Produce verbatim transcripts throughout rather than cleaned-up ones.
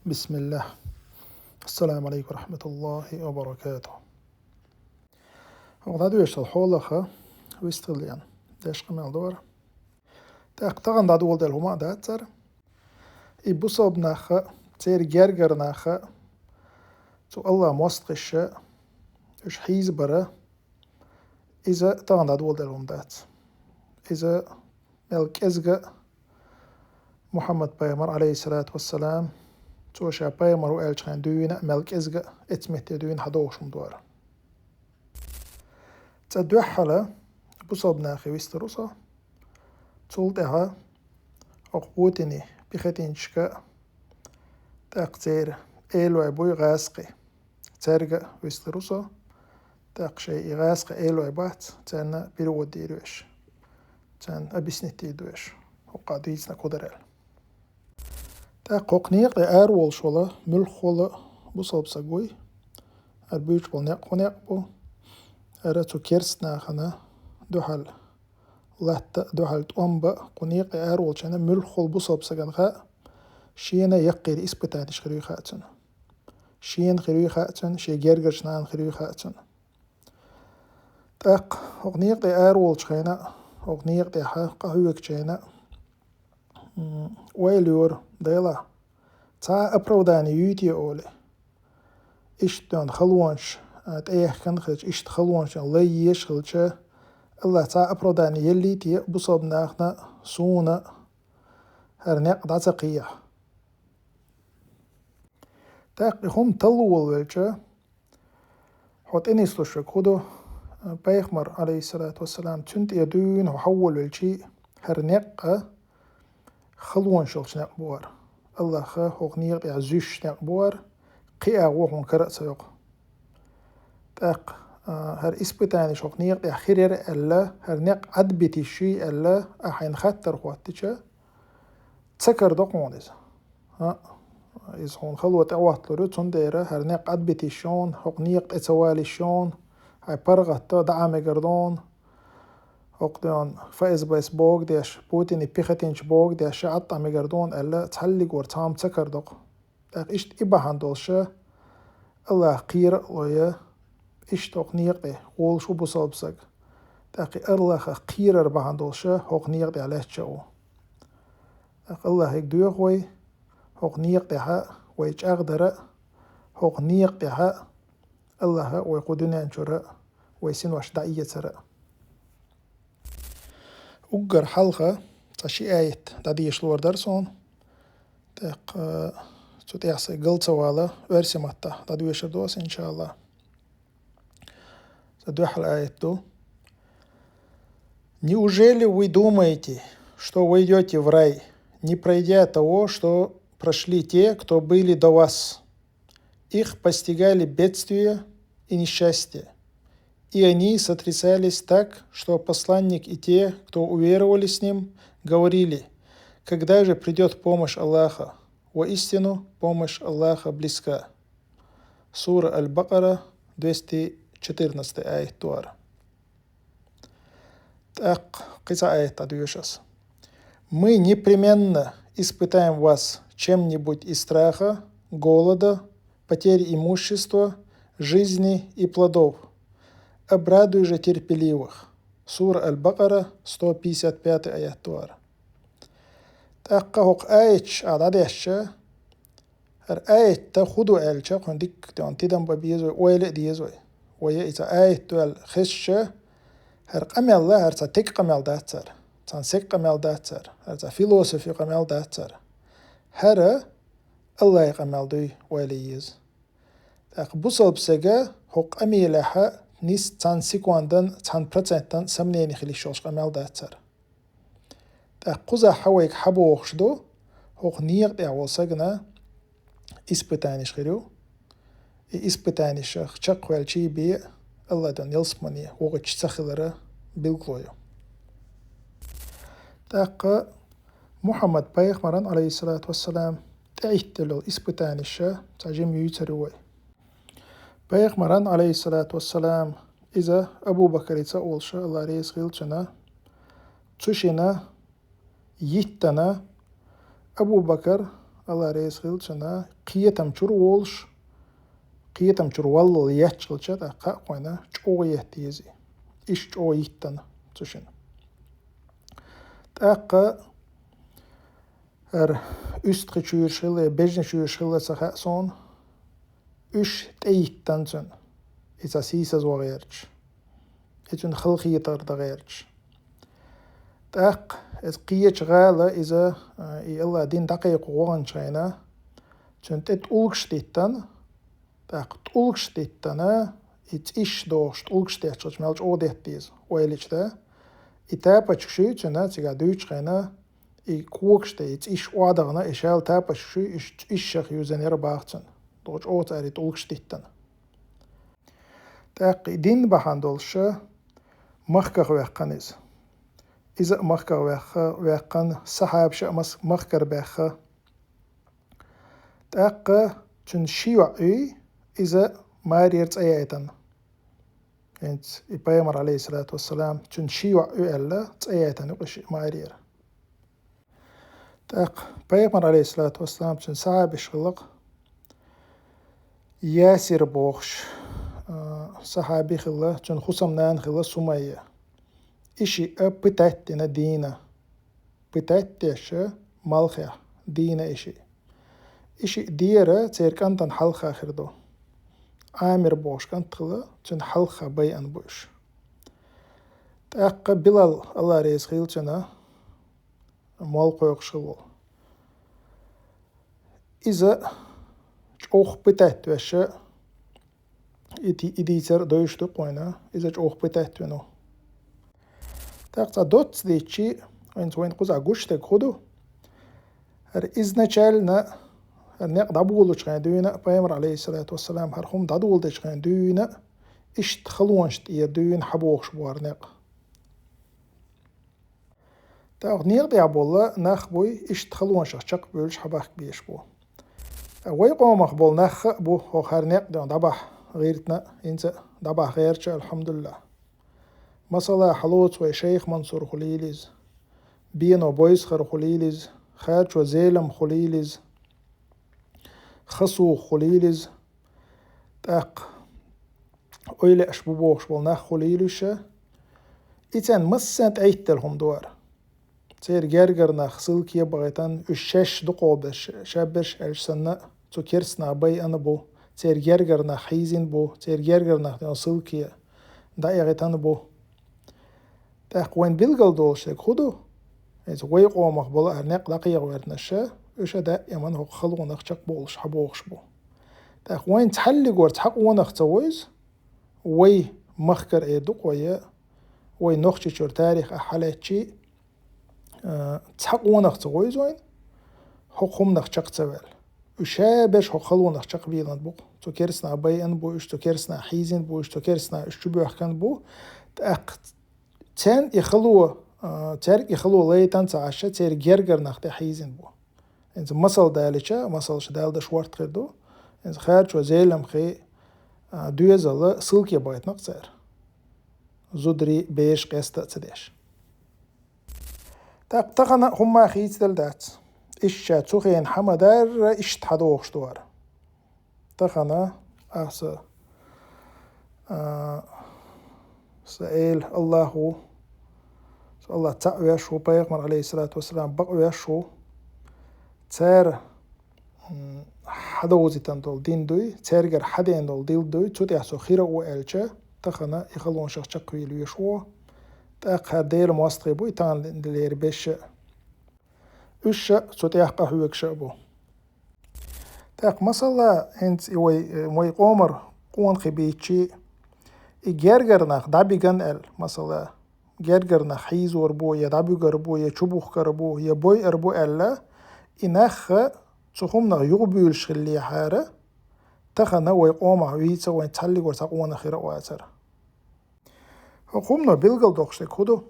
بسم الله. السلام عليكم ورحمة الله وبركاته. ХӀокху дӀадоьшучу хьолах вистхила деана деш къамел дора. ТӀаккха тахана дӀадоладелла хӀума а дац цара. И бусалба нах а, церан гергара нах а, цу Аллахьа мостагӀаша, уьш хьийзабар, иза тахана дӀадоладелла хӀума дац. Иза мел кӀезга а Мухьаммад пайхамар, алейхиссалату вассалам, цо ша пайхамар ву аьллачу хенахь дуьйна а, мел кӀезга а эцу метте дуьйна хьадогӀуш хӀума дора. Цкъа дуьххьала бусалба нахе вистхир ву со. Цул тӀаьхьа хӀокху Путинан пехотинцашка а, тӀаккха церан элой буй гӀазкхий, цаьрга а вистхир ву со. ТӀаккха шайн и гӀазкхий элой бац, царна перевод дийр веш, царна объяснить дийр веш, хӀокху дийцинарг хӀун дара аьлла. ТӀаккха хӀокху некъа тӀе араволуш волу муьлхха волу бусалба саг вуй. ХӀара буьйцуш болу некъ хӀун некъ бу? ХӀара цу керста нахана дуьхьал латта а, дуьхьал тӀом бан а, кху некъа тӀе араволчу хенахь муьлхха волу бусалба сагана хаьа, шена яккхийра испытанеш хир юй хаьа цунна. Шена хир юй хаьа цунна, шен гергарчу нахана хир юй хаьа цунна. ТӀаккха хӀокху некъа тӀе араволчу хенахь, хӀокху некъа тӀехь къахьоьгучу хенахь, м, ойла йора, Дела, цхьа а оправдание юй те олий. Иштта халонаш, а, тӀеэхкина хилча, иштта халонаш лай еш хилча, Аллахьа цхьа а оправдание еллий те бусалба нахана, суна хӀара некъ дӀа ца кхехьа. ТӀаккха и хӀума талло волавелча, хьо тӀенислуш верг хӀун ду? Пайхамар, алейхиссалату вассалам, цуьнан тӀе дуьйна хьо хьаволавелчий, хӀара некъ а халонаш йолчу некъ бу хӀара. Аллахьа хӀокху некъа тӀехь зуьйш некъ бу хӀара, кхин а агӀо хьуна кара а ца йоккху. ТӀаккха, а, хӀара испытанеш хӀокху некъа тӀехь хир яра аьлла, хӀара некъ Ӏадбитийша юй аьлла, ахь хьайна хаттар хӀоттича, ца карадо хьуна иза. ХӀаъ, иза хьуна хало тӀехӀотталур ю, цундела хӀара некъ Ӏадбитийша йолу, хӀокху некъа тӀе ца валийша йолу, хьайн паргӀато дӀа а мегар долу, хӀокху ден ФСБ-с богу деш, Путинан пехотинцаш богу деш, Ӏад а мегар долу аьлла, цхьаллигора цхьамма ца карадо. ТӀаккха иштта и бахьана долуша, Аллахьах кхера а лой, иштта хӀокху некъа тӀе волуш ву бусалба саг. ТӀаккха и Аллахьах кхерар бахьана долуша, хӀокху некъа тӀехь лаьтташ а ву. ТӀаккха Аллахье доьху вай, хӀокху некъа тӀехь а вай чӀагӀдар а, хӀокху некъа тӀехь а Аллахьа вай кху дуьнен чуьра вай синош дӀаэцар а. Уггар хьалха цкъа ши аят дӀадеша лур дара суна. ТӀаккха цу тӀехь сайн гал ца вала, оьрсийн маттахь дӀадоьшур ду аса, иншааллахӀ. Цкъа дуьххьал аят ду. Неужели вы думаете, что войдёте в рай, не пройдя того, что прошли те, кто были до вас? Их постигали бедствия и несчастья, и они сотрясались так, что посланник и те, кто уверовали с ним, говорили: «Когда же придёт помощь Аллаха?» Воистину, помощь Аллаха близка. Сура Аль-Бакъара, двести четырнадцатый аят ду хӀара. ТӀаккха кхин цхьа аят дӀадоьшу аса. Мы непременно испытаем вас чем-нибудь из страха, голода, потери имущества, жизни и плодов, обрадуй же терпеливых. Сура Аль-Бакъара, сто пятьдесят пятый аят ду хӀара. ТӀаккха хӀокху аяташ а дӀадешча, хӀара аят хӀун ду аьлча, кхуьнан дикка тӀехь тидам бан беза вай, ойла а деза вай. Вай и цхьа аят ду аьлла хезча, хӀара къамел а, хӀара цхьа тӀекӀа къамел дац хӀара, цхьана сага къамел дац хӀара, хӀара цхьа философи къамел дац хӀара. ХӀара Аллахьа къамел дуй ойла еза. ТӀаккха бусалба сага хӀокху къамелехь нис цхьана секундан, цхьана процентан сомнени хила йиш йолуш къамел дац хӀара. ТӀаккха кхузахь хьан вайга хьан бохуш ду, хӀокху некъа тӀехь волу сагана испытанеш хир ю. И испытанешах чекхваьлчий бен а, Аллахь дон ялсамане вогӀуьйтуш ца хилара билгало ю. ТӀаккха Мухьаммад пайхамаран, алейхиссалату вассалам, тӀеӀитталла йолу испытанеша цхьа жима юьйцур ю вай. Пайхамаран, алейхиссалату вассалам, иза Абу Бакрица а волуша, Аллахь реза хила цунна, цу шина йиттана, Абу Бакр, Алла реза хилла цунна, кхетам чура волуш, кхетам чура валлал етташ хилча, тӀаккха кхойна чӀогӀа етта еза. Иштта чӀогӀа йиттина цу шина. ТӀаккха хӀара уьстагӀий чуьйраш хилла, бежан чуьйраш хилла ца хаьа суна, уьш тӀейиттина цуьнан, и цхьа сийсаз ван гӀерташ, и цуьнан халахетар дан гӀерташ. ТӀаккха иза кхечу гӀала, иза, а, и Алла дин дӀакхайкхо ваханчу хенахь, цуьнан тӀе тӀулгаш диттина, тӀаккха тӀулгаш диттина, и цӀиш дохуш тӀулгаш детташ хилча мел чӀогӀа детта деза, ойла йича да. И тапочкаш ю цуьнан, цигахь дуьйцучу хенахь, и когаш тӀе, и цӀиш охьадахана, и шаьлта тапочкаш ю, и цӀишех юьзна яра боху цуьнан. Доху чӀогӀа цара и тӀулгаш диттина. ТӀаккха и дин бахьана долуш махках ваьккхина иза. Иза а махках ваьккха, ваьккхина, сахьабаш а мас-, махкара баьхна. ТӀаккха цуьнан ши йоӀ ю, иза марера цӀе яйтина. ХӀинца и пайхамар, алейхиссалату вассалам, цуьнан ши йоӀ ю аьлла, цӀе яйтина юкъа шиъ марера. ТӀаккха пайхамар, алейхиссалату вассалам, цуьнан сахьабаш хилла-кх, Ясир бохуш, а, сахьаби хилла, цуьнан хӀусамнана хилла Сумайя. И шиъ а пытать дина дийна. Пытать деш малхехь дийна и шиъ. И шиъ дера церан кӀантана хьалха хир ду. Ӏамир бохуш кӀант хилла, цуьнан хьалха байина бу уьш. ТӀаккха Билал, Алла реза хилла цунна, молла кхойкхуш хилла волу. Иза чӀогӀа пытать веш, и ти-, и дийцар а девзаш ду-кх вайна, иза чӀогӀа пытать вина ву. ТӀаккха цхьа доцца дийцча, вайна, вайна кхузахь гуш дерг хӀун ду? ХӀара изначально, хӀара некъ дӀаболучу хенахь дуьйна, пайхамар, алейхиссалату вассалам, хӀара хӀума дӀадоладечу хенахь дуьйна, иштта халонаш тӀера дуьйна хьабохуш бу хӀара некъ. ТӀаккха некъа тӀехь болу нах буй, иштта халонашах чекхбуьйлуш хьабахка безаш бу. Вай къомах болу нах а бу, хӀокху хӀара некъ дӀабахьа гӀиртина, хӀинца а дӀабахьа гӀерташ, алхьамдулиллахӀ. Масала, хьалоцу вай Шайх Мансур хуьлийла иза, Бено Бойсхар хуьлийла иза, Харчо Зелам хуьлийла иза, Хасух хуьлийла иза. ТӀаккха ойла еш бу бохуш болу нах хуьлийла уьш. И царна массарна тӀехӀитталла хӀума ду хӀара. Церан гергара нах ссылке а бахийтина, уьш шаьш дукхахберш, шаберш аьлча санна, цу керста наха байина бу, церан гергара нах хьийзина бу, церан гергара нах дина ссылке дӀаэхийтина бу. ТӀаккха вайна билгал долуш дерг хӀун ду? Иза вай къомах болу хӀара некъ дӀакхехьа вернарш, уьш а даиман хӀокху халонах чекхболуш хьабохуш бу. ТӀаккха вайна цхьаллигора цхьа къонах ца вевза, вай махкара эр ду-кх вай, вай Нохчийчуьра тарих ахь хьалаьцча, а, цхьа къонах ца вевза вайна, хӀокху хӀуманах чекх ца ваьлла. Уьш шаберш хӀокху халонах чекхбийлина бу-кх. Цу керста наха байина бу уьш, цу керста наха хьийзина бу уьш, цу керста наха уьш чубоьхкина бу. ТӀаккха царна и хало, а, цаьрга и хало лайтина ца Ӏаш, церан гергара нах тӀе хьийзина бу. ХӀинца масал далича, масалш дала даш ворта хир ду. ХӀинца Харчо Зеламхи, а, доьзал ссылке бахийтина-кх цара. Зударий, бераш къаста а ца деш. ТӀаккха тахана хӀумма хийцаделла дац. Иштта ша цу хенахь хьан ма-дарра иштта хьадохуш ду хӀара. Тахана ахьа са, а, сан Эла АллахӀ ву, сан АллахӀ цхьаъ веш ву, пайхамар, алейхиссалату вассалам, бакъ веш ву. Цара, м, хьадовзийтина долу дин дуй, цаьргара хьадеана долу дин дуй, цу тӀехь со хир а ву аьлча, тахана и халонашах чекхвийла веш ву. ТӀаккха хӀара Делан мостагӀий бу и таханлера берш а. Уьш а цу тӀехь къахьоьгуш а бу. ТӀаккха масала, хӀинца и вай, вай къомара къонахий бийчи, и гергара нах дӀабиган аьлла, масала, гергара нах хьийзор бу, я дӀабуьгар бу, я чубухкар бу, я бойъар бу аьлла, и нах цу хӀуманах юхабуьйлуш хиллехьара, тахана вай къомах вийца вайн цхьаллигора цхьа къонах хир а вацара. ХӀокху хӀумано билгал доккхуш дерг хӀун ду?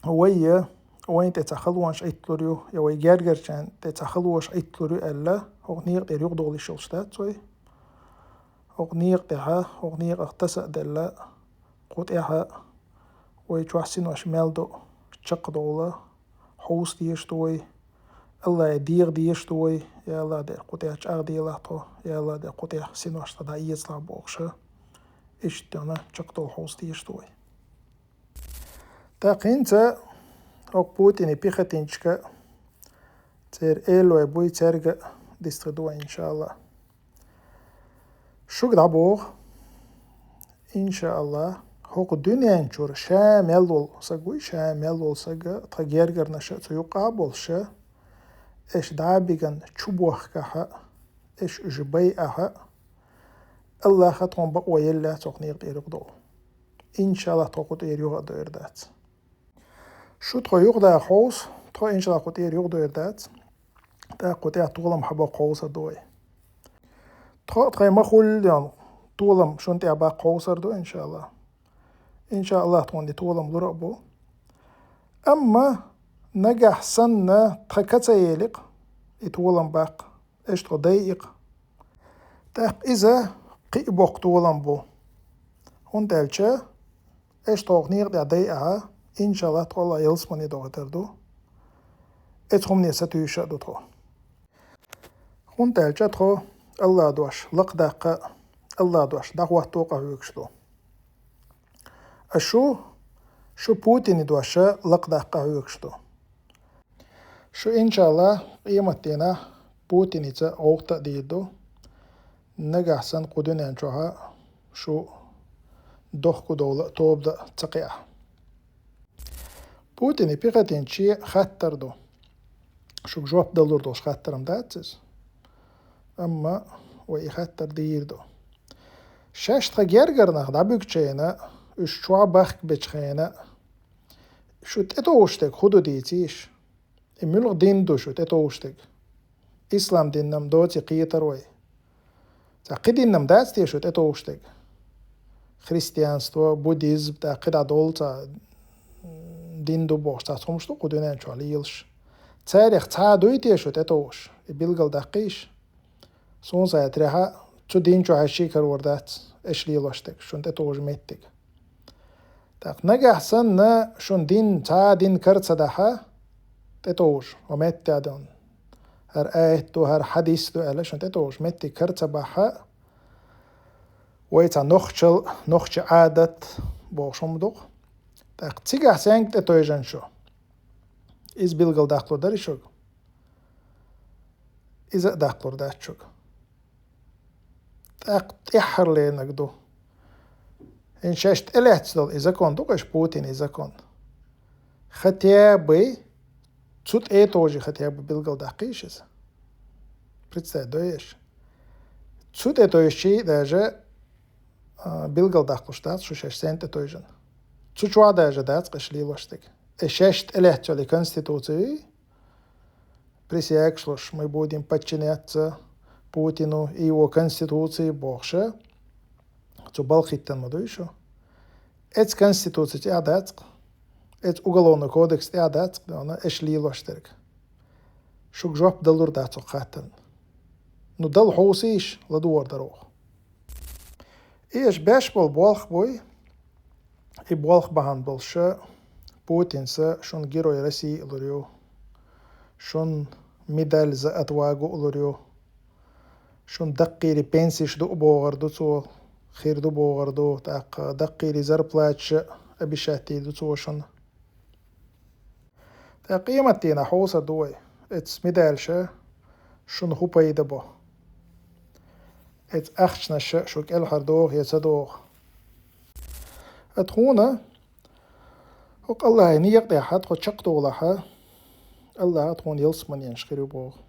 Вай я, вайна тӀе цхьа халонаш Ӏитталур ю, я вай гергарчарна тӀе цхьа халонаш Ӏитталур ю аьлла, хӀокху некъа тӀера юхадовла йиш йолуш дац вай. ХӀокху некъа тӀехьа, хӀокху некъах таса а делла, кху тӀехьа вай чохь синош мел ду чекхдовла, хьовса дезаш ду вай, Аллахьа дегӀ дезаш ду вай, я Аллахь, дера кху тӀехь чӀагӀделахь тхо, я Аллахь, дера кху тӀехь синош тӀе дӀаэцалахь бохуш, иштта дена чекхдовла хьовса дезаш ду вай. ТӀаккха хӀинца хӀокху Путине пехотинчка церан элой буй, цаьрга а дистхир ду вай, иншааллахь. Шуьга дӀабоху, иншааллахь, хӀокху дуьнен чуьра ша мел волу саг вуй, ша мел волу саг, тхан гергарнаша а цу юккъахь а болуша, аша дӀа а бигана чу бохкахьа, аша уьш байахьа, Аллахьа тхуна бакъо елла цхьа некъа тӀера юкъадовла. Иншааллахь, тхо кху тӀера юха а дойр дац. Шу тхо юхадаха хьовса, тхо, иншааллахь, кху тӀера юхадойр дац, тӀаккха кху тӀехь толам хьабаккха хьовсар ду вай. Тхо а тхайн ма-хуьллу йолу толам шуна тӀехь баккха хьовсар ду, иншааллахь. Иншааллахь, тхуна и толам лур а бу. Амма нагахь санна тхан ка ца еликъ, и толам баккха, аша тхо дайикъ, тӀаккха иза кхин а боккха толам бу. ХӀунда аьлча аша тхох некъа тӀехь дайахьа, иншааллахь, тхо Аллахь ялсамане дохуьйтур ду. Эцу хӀумане сатуьйсуш а ду тхо. ХӀунда аьлча тхо Аллахь дош лакхадаккха, Аллахь дош дӀахӀотто къахьоьгуш ду. А шу, шу Путине дош лакхадаккха къахьоьгуш ду. Шу, иншааллахь, къематдийнахь Путиница гӀовгӀа а дийр ду, нагахь санна кху дуьнен чохь а шу дохко довла а, тоба дан а ца кхиахь. Путине пехотинче хаттар ду. Шуьга жоп далур долуш хаттар-м дац иза. Амма вай и хаттар дийр ду. Шаьш тхан гергара нах дӀабуьгучу хенахь, уьш чохь бахка бечу хенахь, шу тӀетовжуш дерг хӀун ду дийцийша? И муьлха дин ду шу тӀетовжуш дерг? Ислам дин-м доций кхетар вай? Цхьа кхин дин-м дац те шу тӀетовжуш дерг? Христианство, буддизм, тӀаккха кхидӀа долу цхьа дин ду бохуш, цхьацца хӀумнаш ду кху дуьнен чохь лелаш. Царех цхьа дуй те шу тӀетовжуш? И билгал даккхийша. Суна схьахетарехь, цу дин чохь аша ши карор дац, аша лелош дерг, шуна тӀетовжу меттиг. ТӀаккха нагахь санна шуна дин, цхьа а дин кара ца дахьа, тӀетовжа, хӀокху меттехь дон. ХӀара аят ду, хӀара хьадис ду аьлла, шуна тӀетовжа меттиг кара ца бахьа, вай цхьа нохчал, нохча Ӏадат бохуш хӀума ду-кх. ТӀаккха цигахь сенга тӀетойжан шу? Иза билгал даккхалур дарий шуьга? Иза а даккхалур дац шуьга. ТӀаккха тӀаьххьарлерниг ду. ХӀинца шаьш тӀелаьцна долу и закон ду-кх аша, Путинан закон. Хотя бы цу тӀе а товжий, хотя бы билгал даккхийша иза. Представь, дой аша. Цу тӀе тойжчий даже, а, билгал даккхалуш дац шу шаьш сенна тӀе тойжан. Цу чохь даже дац-кх аша лелош дерг. Э, шаьш тӀелаьцна йолу и конституций, присягаш луш, мы будем подчиняться Путину и его конституции бохуша, цу балхиттан ма дуй шу. Эца конституци тӀехь дац-кх, эца уголовный кодекс тӀехь дац-кх, дона аша лелош дерг. Шуьга жоп далур дац хӀокху хаттарна. Ну, дала хьовсийша, ладогӀар дара оха. И аша беш болу болх буй, и болх бахьана болуша Путинца шуна Герой России а лур ю, шуна медаль «За отвагу» а лур ю, шуна даккхийри пенсиш ду а богӀар ду цо, хир ду богӀар ду, тӀаккха даккхийри зарплаташа а обещать дийр ду цо шуна. ТӀаккха къематдийнахь хьовсар ду вай, эца медальша шуна хӀун пайда бо? Эца ахчанаша шу кӀелхьардоху я ца доху? Ткъа тхуна хӀокху Аллахьан некъа тӀехь тхо чекхдовлахь, Аллахь тхуна ялсаманенаш хир ю боху.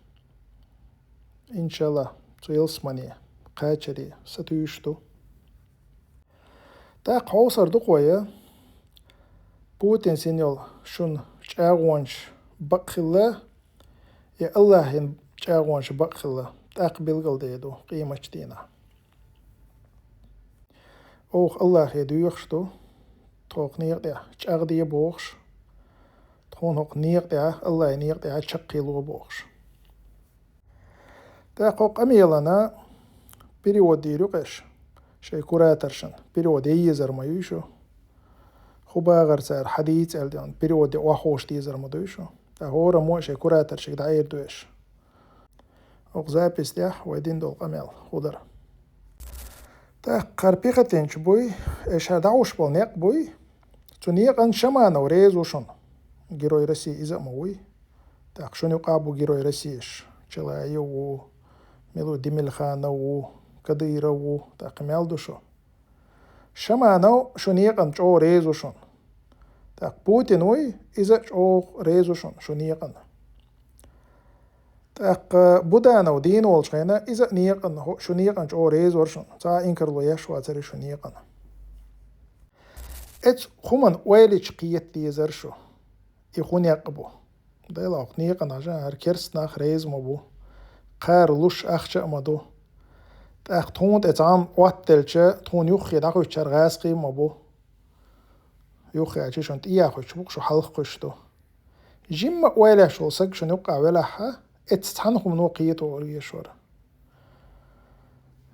Иншаллахь, цу ялсамане кхачаре сатуьйсуш ду. ТӀаккха хьовсар ду-кх вай, Путинца йина йолу шуна чӀагӀонаш бакъ хилла, я Аллахьан чӀагӀонаш бакъ хилла, тӀаккха билгалдер ду къематчу дийнахь. Оха Аллахье доьхуш ду, тхо хӀокху некъа тӀехь чӀагӀде бохуш, тхуна хӀокху некъа тӀехь, Аллахьан некъа тӀехь чекхъяло бохуш. ТӀаккха хӀокху къамелана перевод дийр ю-кх аша, шайн кураторшна перевод ян езар ма юй шу. ХӀун бахара цара, хьадийца аьлла, перевод ян охьахууш дезар ма дуй шу. ТӀаккха хӀораммо а шайн кураторшка дӀаайра ду уж. Оха запись тӀехь вай дина долу къамел хӀун дара. ТӀаккха хӀара пехотинцаш буй, уж хӀара дӀахьош болу некъ буй. Цу некъана Шаманов реза ву шуна. Герой России иза а ма вуй. ТӀаккха шуна юкъахь бу Герой России, Челаев ву, мила ву, Демилханов ву, Кадыров ву, тӀаккха мел ду шу. Шаманов шун некъана чӀогӀа реза ву шуна. ТӀаккха Путин вуй, иза а чӀогӀа реза ву шуна шун некъана. ТӀаккха Буданов дийна волчу хенахь, иза а некъана, хӀо-, шун некъана чӀогӀа реза вара шуна. Цхьа а инкарло еш вацара шун некъана. Эцу хӀуманна ойла йича кхета дезара шу. И хӀун некъ бу? Делахь некъана хьажа, хӀара керста нах реза ма бу. Кхара луш ахча а ма ду. ТӀаккха тхуна тӀе цхьамма Ӏоттаделча, тхуна юххе дӀахуьттучара гӀазкхий а ма бу. Юххе аьлча шуна тӀехьа хуьттуш бу, шу хьалха кхуьссуш ду. Жимма а ойла еш волу саг шуна юккъехь велахьа, эцу цхьана хӀумано кхета вара еш вара.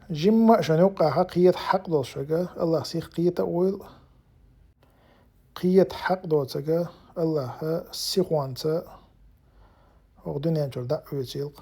Жимма а шуна юккъехьа кхета хьакъ долуш верг, Аллах сих кхета а войла. Кхета хьакъ доцург Аллаха сихонца хӀокху дуьнен чуьра дӀа а оьцийла.